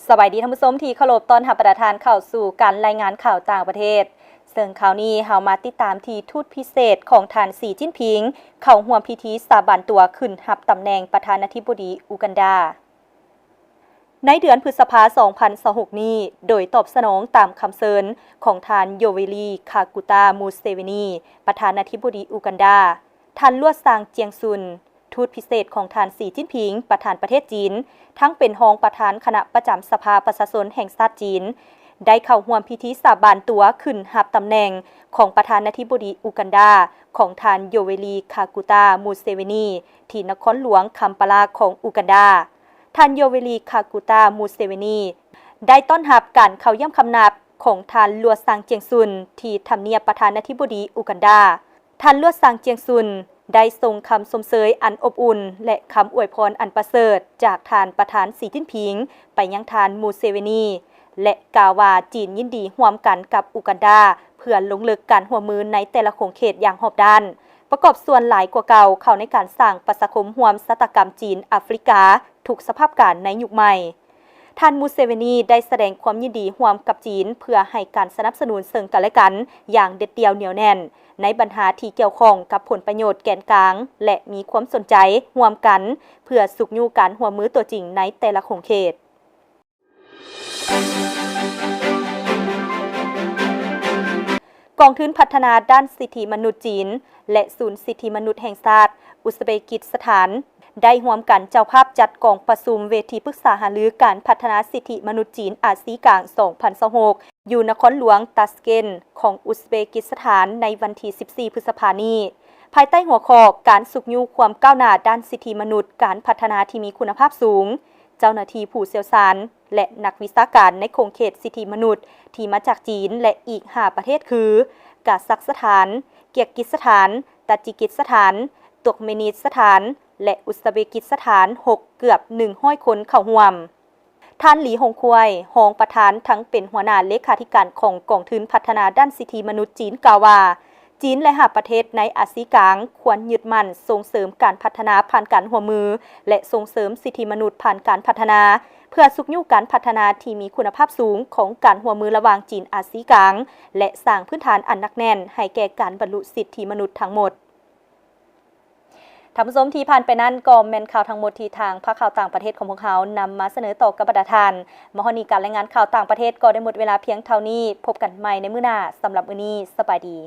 ສະບາຍດີທ່ານຜູ້ຊົມທີ່ເຄົາລົບ, ຕ້ອນຮັບບັນດາທ່ານເຂົ້າສູ່ການລາຍງານຂ່າວຕ່າງປະເທດ, ເຊິ່ງຄາວນີ້ເຮົາມາຕິດຕາມທີ່ທູດພິເສດຂອງທ່ານ ສີ ຈິ້ນຜິງ ເຂົ້າຮ່ວມພິທີສາບານຕົວຂຶ້ນຮັບຕຳແໜ່ງປະທານາທິບໍດີອູກັນດາ. ໃນເດືອນພຶດສະພາ ສອງພັນຊາວຫົກນີ້, ໂດຍຕອບສະໜອງຕາມຄຳເຊີນຂອງທ່ານ ໂຍເວລີ ຄາກູຕາ ມູເຊເວນີ ປະທານາທິບໍດີອູກັນດາ, ທ່ານ ຫຼວດຊາງ ຈຽງຊຸນ ທູດພິເສດຂອງທ່ານ ສີ ຈິ້ນຜິງ ປະທານປະເທດຈີນ, ທັງເປັນຮອງປະທານຄະນະປະຈຳສະພາປະຊາຊົນແຫ່ງຊາດຈີນ, ໄດ້ເຂົ້າຮ່ວມພິທີສາບານຕົວຂຶ້ນຮັບຕຳແໜ່ງຂອງປະທານາທິບໍດີອູກັນດາ ຂອງທ່ານ ໂຍເວລີ ຄາກູຕາ ມູເຊເວນີ ທີ່ນະຄອນຫຼວງຄຳປາລາຂອງອູກັນດາ. ທ່ານ ໂຍເວລີ ຄາກູຕາ ມູເຊເວນີ ໄດ້ຕ້ອນຮັບການເຂົ້າຢ້ຽມຄຳນັບຂອງທ່ານ ຫຼວດຊາງ ຈຽງຊຸນ ທີ່ທຳນຽບປະທານາທິບໍດີອູກັນດາ. ທ່ານ ຫຼວດຊາງ ຈຽງຊຸນ ໄດ້ສົ່ງຄຳຊົມເຊີຍອັນອົບອຸ່ນ ແລະ ຄຳອວຍພອນອັນປະເສີດຈາກທ່ານປະທານ ສີ ຈິ້ນຜິງ ໄປຍັງທ່ານ ມູເຊເວນີ ແລະ ກ່າວວ່າຈີນຍິນດີຮ່ວມກັນກັບອູກັນດາ ເພື່ອລົງເລິກການຮ່ວມມືໃນແຕ່ລະຂົງເຂດຢ່າງຮອບດ້ານ, ປະກອບສ່ວນຫຼາຍກວ່າເກົ່າເຂົ້າໃນການສ້າງປະຊາຄົມຮ່ວມຊະຕາກຳຈີນອາຟຣິກາທຸກສະພາບການໃນຍຸກໃໝ່. ທ່ານ ມູເຊເວນີ ໄດ້ສະແດງຄວາມຍິນດີຮ່ວມກັບຈີນ ເພື່ອໃຫ້ການສະໜັບສະໜູນເຊິ່ງກັນແລະກັນຢ່າງເດັດດ່ຽວໜຽວແໜ້ນ ໃນບັນຫາທີ່ກ່ຽວຂ້ອງກັບຜົນປະໂຫຍດແກນກາງ ແລະ ມີຄວາມສົນໃຈຮ່ວມກັນ ເພື່ອຊຸກຍູ້ການຮ່ວມມືຕົວຈິງໃນແຕ່ລະຂົງເຂດ. ກອງທຶນພັດທະນາດ້ານສິດທິມະນຸດຈີນ ແລະ ສູນສິດທິມະນຸດແຫ່ງຊາດອຸສເບກິສຖານ ໄດ້ຮ່ວມກັນເຈົ້າພາບຈັດກອງປະຊຸມເວທີປຶກສາຫາລືການພັດທະນາສິດທິມະນຸດຈີນອາຊີກາງ ສອງພັນຊາວຫົກ ຢູ່ນະຄອນຫຼວງຕາສເກັນຂອງອຸສເບກິສຖານ ໃນວັນທີ ສິບສີ່ ພຶດສະພານີ້, ພາຍໃຕ້ຫົວຂໍ້ ການຊຸກຍູ້ຄວາມກ້າວໜ້າດ້ານສິດທິມະນຸດ, ການພັດທະນາທີ່ມີຄຸນນະພາບສູງ, ເຈົ້າໜ້າທີ່ຜູ້ຊ່ຽວຊານ ແລະ ນັກວິຊາການໃນຂົງເຂດສິດທິມະນຸດ ທີ່ມາຈາກຈີນ ແລະ ອີກຫ້າປະເທດຄື ກາຊັກສະຖານ, ກີກີສະຖານ, ຕາຈິກິສະຖານ, ຕຸກເມນິສະຖານ ແລະ ອຸສເບກິສະຖານ ຫົກ ເກືອບໜຶ່ງຮ້ອຍຄົນເຂົ້າຮ່ວມ. ທ່ານ ຫຼີ ຫົງຄວາຍ ຮອງປະທານ ທັງເປັນຫົວໜ້າເລຂາທິການຂອງກອງທຶນພັດທະນາດ້ານສິດທິມະນຸດຈີນ ກ່າວວ່າ ຈີນ ແລະ ຫ້າປະເທດໃນອາຊີກາງ ຄວນຍຶດໝັ້ນສົ່ງເສີມການພັດທະນາຜ່ານການຮ່ວມມື ແລະ ສົ່ງເສີມສິດທິມະນຸດຜ່ານການພັດທະນາ ເພື່ອຊຸກຍູ້ການພັດທະນາທີ່ມີຄຸນນະພາບສູງຂອງການຮ່ວມມືລະຫວ່າງຈີນອາຊີກາງ ແລະ ສ້າງພື້ນຖານອັນໜັກແໜ້ນໃຫ້ແກ່ການບັນລຸສິດທິມະນຸດທັງໝົດ. ທ່ານຜູ້ຊົມທີ່ຜ່ານໄປນັ້ນກໍແມ່ນຂ່າວທັງໝົດທີ່ທາງພາກຂ່າວຕ່າງປະເທດຂອງພວກເຮົານຳມາສະເໜີຕໍ່ກັບບັນດາທ່ານ. ມາຮອດນີ້ການລາຍງານຂ່າວຕ່າງປະເທດກໍໄດ້ໝົດເວລາພຽງເທົ່ານີ້. ພົບກັນໃໝ່ໃນມື້ໜ້າ. ສຳລັບມື້ນີ້ ສະບາຍດີ.